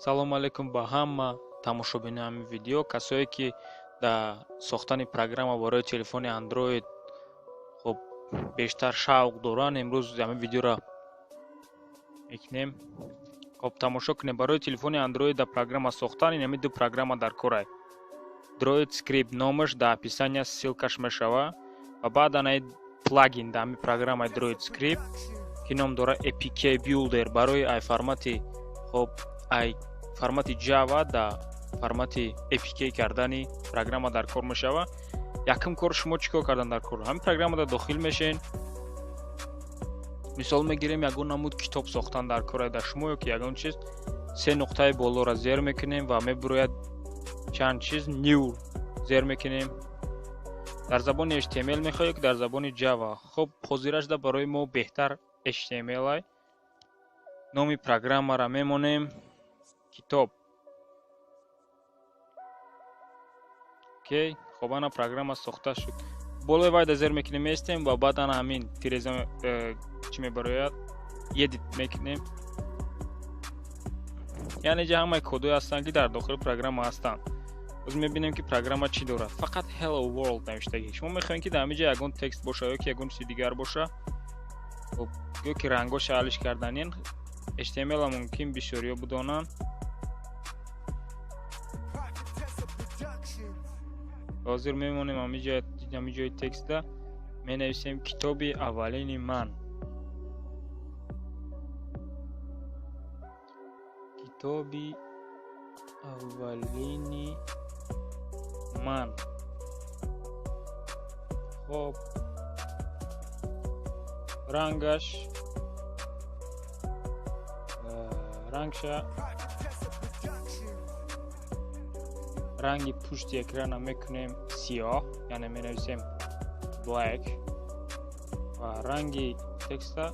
Салом алейкум ба ҳама тамошобинони ҳамин видео, касое ки дар сохтани программа барои телефони Android хоб бештар шавқ доранд, имрӯз ҳамин видеоро мекунем. Хоб тамошо кунем. Барои телефони Android дар программа сохтан ин ҳамин ду программа дар корай. Droid Script номаш дар описания ссылкаш мешава ва баъд анаи плагин дар ҳамин программаи Droid Script ки ном дорад APK Builder барои ай формати хоб ай формати Java дар формати APK кардани программа дар кор мешава. Якум кор шумо чӣ кор кардан дар кор? Ҳамин программада дохил мешен. Мисол мегирем, ягон намуд китоб сохтан дар кор дар шумо ё ки ягон чиз, се нуқтаи болоро зер мекунем ва мебурояд чанд чиз, new зер мекунем. Дар забони HTML мехоҳед ё ки дар забони Java? Хоб ҳозирашда барои мо беҳтар HTML ай. Номи программаро мемонем китоб. Окей, хоб ана программа сохта шуд. Болои вайда зер мекунем, местем ва баъд ана ҳамин тиреза чӣ мебарояд, edit мекунем. Яъне ҷа ҳамаи кодҳое ҳастанд, ки дар дохили программа ҳастанд. Боз мебинем, ки программа чӣ дорад. Фақат Hello World навиштагӣ. Шумо мехоҳед, ки дар ҳамин ҷа ягон текст боша ё ки ягон чизи дигар боша, хоб ё ки рангоша алиш карданин. HTML мумкин бисёриё бидонанд. Ҳозир мемонем ҳамин ҷои текста, менависем китоби аввалини ман. Китоби аввалини ман. Хоб рангаш рангша ранги пушти экрана мекунем сиёҳ, яъне менависем black ва ранги текста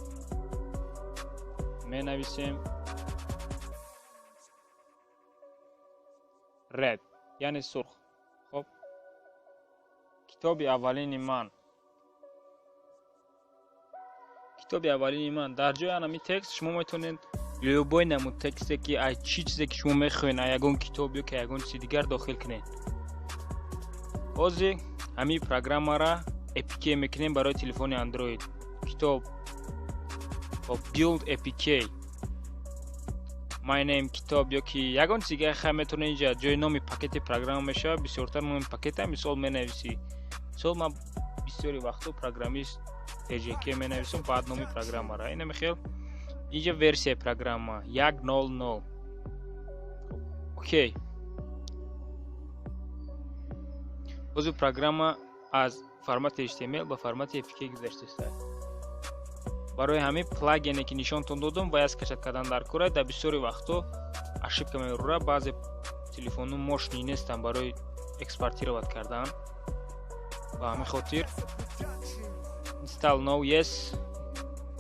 менависем red, яъне сурх. Хоб китоби аввалини ман. Китоби аввалини ман. Дар ҷои анами текст шумо метавонед любой намуд тексте, ки ай чӣ чизе ки шумо мехоҳед, ай ягон китоб ё ки ягон чизи дигар дохил кунед. Ҳозир ҳамин программаро APK мекунем барои телефони Android. Китоб, хоб build APK, my name китоб ё ки ягон чизи дигар хай метавонед. Инҷа ҷои номи пакети программа мешавад, бисёртар номи пакета мисол менависӣ. Мисол ман бисёри вақтҳо программист TJK менависам, баъд номи программаро. Ина михел инҷа версияи программа 1.0.0. Окей, ҳозир программа аз формати HTML ба формати APK гузаштааст. Барои ҳамин плагине ки нишонтон додам, бояд скачать кардан дар кора. Дар бисёри вақтҳо ошибка меорад, баъзе телефонҳо мощный нестанд барои экспортировать кардан. Ба ҳамин хотир install now, yes,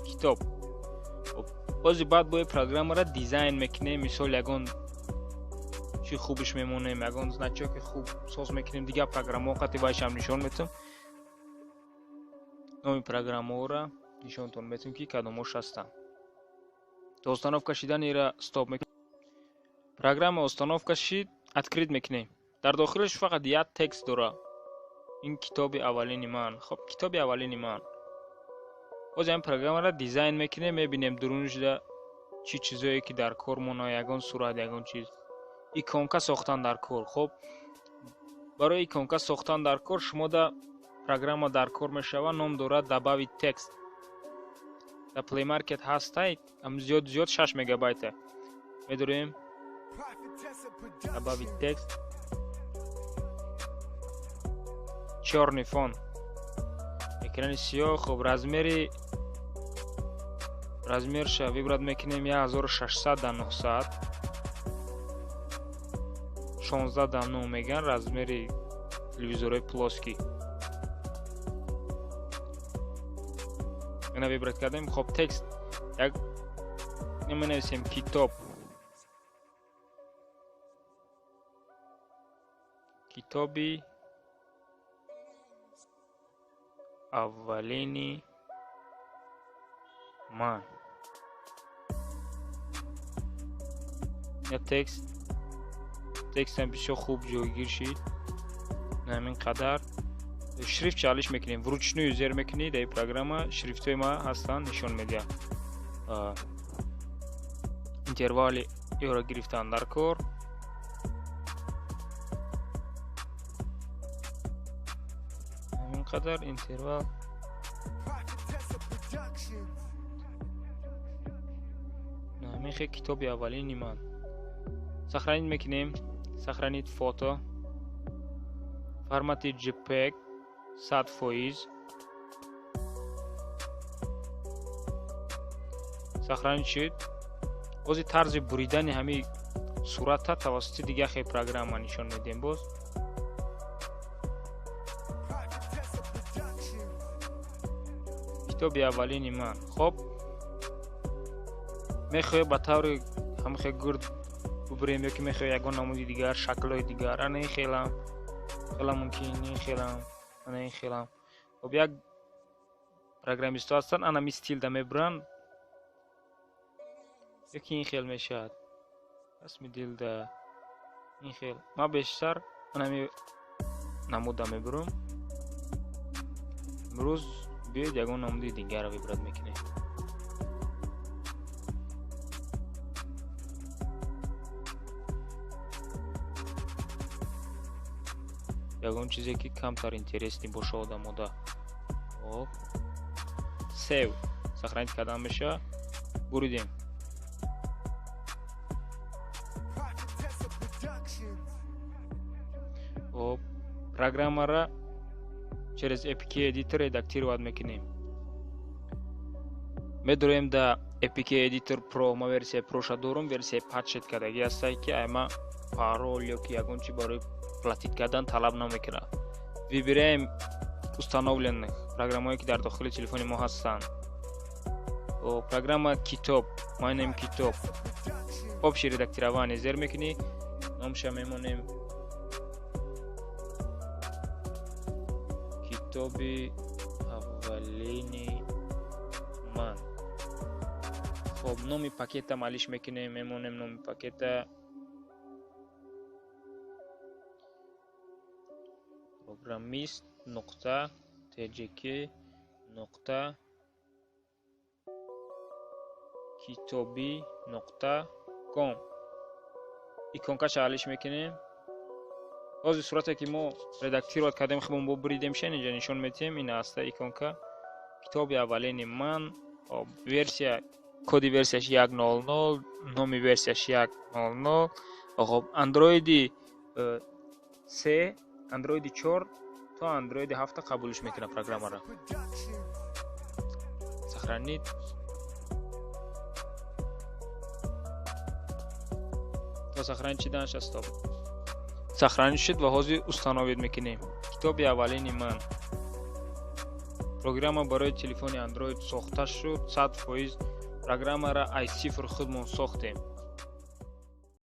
китоб. Бози баъд бои программаро дизайн мекунем, мисол ягон чи хубиш мемонем, ягон значоки хуб соз мекунем, дигар программаҳо қати вайшам нишон метам. Номи программаҳоро нишонтон метам, ки кадомош ҳастанд. То установка шиданира стоп мекунем. Программа установка шид, открыть мекунем. Дар дохилаш фақат як текст дорад. Ин китоби аввалини ман. Хоб китоби аввалини ман. Боз ҳамин программаро дизайн мекунем, мебинем дурунашда чӣ чизое ки дар кор мона, ягон сурат, ягон чиз. Иконка сохтан дар кор. Хоб барои иконка сохтан дар кор шумо да программа дар кор мешава, ном дорад добавить текст. Дар Play Market ҳастай, зиёд зиёд 6 мегабайта. Медорем добавить текст, чёрный фон, экрани сиёҳ. Хоб размерша выбрать мекунем 1600 да 900, 16 да 9 меган размери телевизорҳои плоский. Ина выбрать кардем. Хоб текст як менависем китоб, китоби аввалини ман. Я текст. Текстам бисёр хуб ҷойгир шид. Ҳамин қадар. Шрифт чалиш мекунем. Вручную зер мекунӣ дар ин программа шрифтҳои ма ҳастанд, нишон медиҳад. Интервали ёро гирифтан дар кор. Ҳамин қадар интервал. Ҳамин хел китоби аввалини ман. Сохранить мекунем. Сохранить фото. Формати JPEG 100%. Сохранить шуд. Бози тарзи буридани ҳамин сурата тавассути дигар хел программа нишон медиҳем боз. Китоби аввалини ман. Хоб, мехоҳем ба таври ҳамин хел гурд бубурем ё ки мехоҳем ягон намуди дигар, шаклҳои дигар. Ана ин хелам, хелам мумкин, ин хелам, ана ин хелам. Хоб, як программистҳо ҳастанд, ана ми стилда мебуранд. Ёки ин хел мешавад. Расми дилда ин хел. Ман бештар ана ми намуда мебурам. Имрӯз биёед ягон намуди дигарро вибрат мекунем. Ягон чизе ки камтар интересни боша одамода. Хоб, сев сохранить кардан мешавад. Буридем. Хоб, программаро через APK Editor редактировать мекунем. Медорем да APK Editor Pro, ма версияи Pro-ша дорум, версияи патчет кардаги ҳастай ки айма парол ё ки ягон чи барои платить кардан талаб намекунад. Выбираем установленных программаҳое ки дар дохили телефони мо ҳастанд. Программа китоб, майнем китоб. Общий редактирование зер мекунӣ, номша мемонем китоби аввалини ман. Хоб, номи пакета малиш мекунем, мемонем номи пакета программист нуқта tjk нуқта китоби нуқта ком. Иконкаша алиш мекунем. Ҳозир сурате ки мо редактировать кардем, хуб мо буридем шен, инҷа нишон медиҳем. Ин аста иконка китоби аввалини ман. Версия, коди версияш 1.0.0, номи версияш 1.0.0. Хоб, Android 3, Android 4 то Android 7 қабулш мекунад программаро. Сохранить. То сохранить шиданаш стоп. Сохранить шуд ва ҳозир установить мекунем. Китоби аввалини ман. Программа барои телефони Android сохта шуд, 100% программаро аз сифр худмон сохтем.